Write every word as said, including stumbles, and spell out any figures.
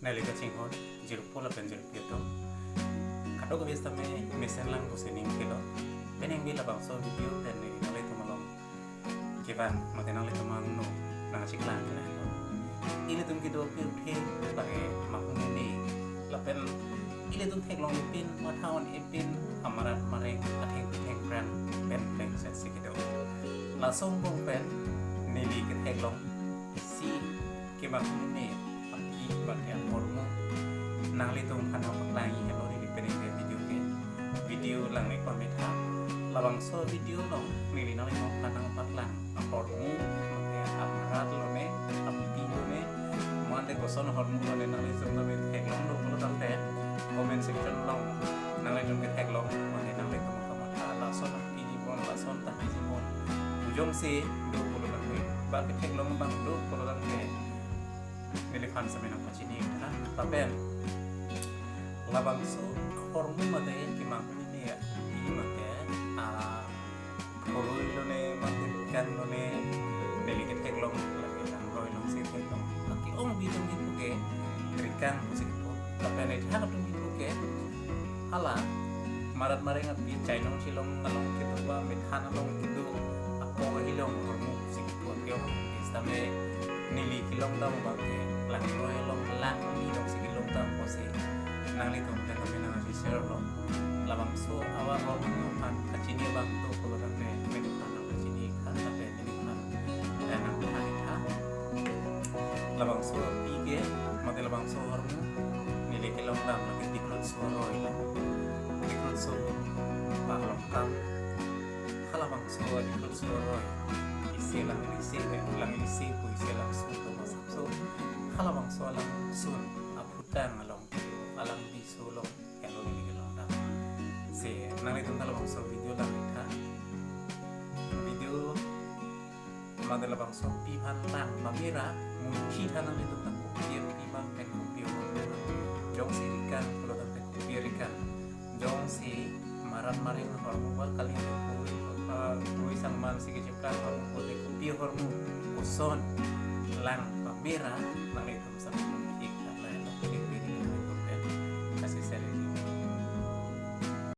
Neli kachinghon jirpo lapen jirpi atum, kadokave sitame mesen lang pusi ning kelo. Penang bi labangso video pen neli nanglitum along kevang mate nanglitum angno nangchiklang kena lo. Ilitum kedo pirthe lake mahumeme lapen ilitum theklong ipin, matha on ipin, amarat mareng, atheng thengphrang pen plengset si kedo. Laso angbong pen neli ketheklong isi kemahumeme api bate ahormu nanglitum aphan nangpaklangji henlo neli penang ke video ke. Video lang-ik pametha. Labangso video along neli nanglitum aphan nangpaklang ahormu mate amarat lone, api lone, mate koson ahormu lone nanglitum tame theklong do pulo tangte comment section along nanglitum ketheklong mate nanglitum kamatha lason apiji bon, lason tahai ji bon, pu jongsi do pulo tangte, ba ketheklong abang do pulo tangte, neliphan sitame nangpachini tha. Lapen labangso ahormu mate kemahumeme api mate, ah, phurui lone mate rikan lone neli ketheklong lake langroi alongsi theklong. Lake ong bi atum kipu ke rikan pusi kipu. Lapen ethak atum kipu ke hala marat mareng api chainong chilong along kedo ba methan along kedo, ako ahilong ahormu pusi kipu ke ong. Sitame neli kelong dam abang ke langroi along, lang ni alongsi kelong dam pusi nanglitum pen tame nangsi share lo. Labangso ahormu aphan kachini abang do pulo tangte, menu aphan nangpachini tha, lapen menu aphan, eh, nangpachini tha. Labangso api ke mate labangso ahormu neli kelong dam lake Dikrutso aroi lo. Dikrutso pahlong kam. Halabangso Dikrutso aroi isi lang isi, lang isi pu isi langsun do masapso. Halabangso alangsun aphutang along, alang bisu along henlo neli kelong dam. Si nanglitum halabangso video lang-ik tha. Video mate labangso api aphan lang pamera munthi tha nanglitum ta, kopi api abang pen kopi ahormu abang. Jongsi rikan pulo tangte kopi rikan. Jongsi marat mareng ahormu ba kali phurui, ah, phurui sangman si kecheplang ahormu pulote kopi ahormu, koson lang pamera nanglitum sitame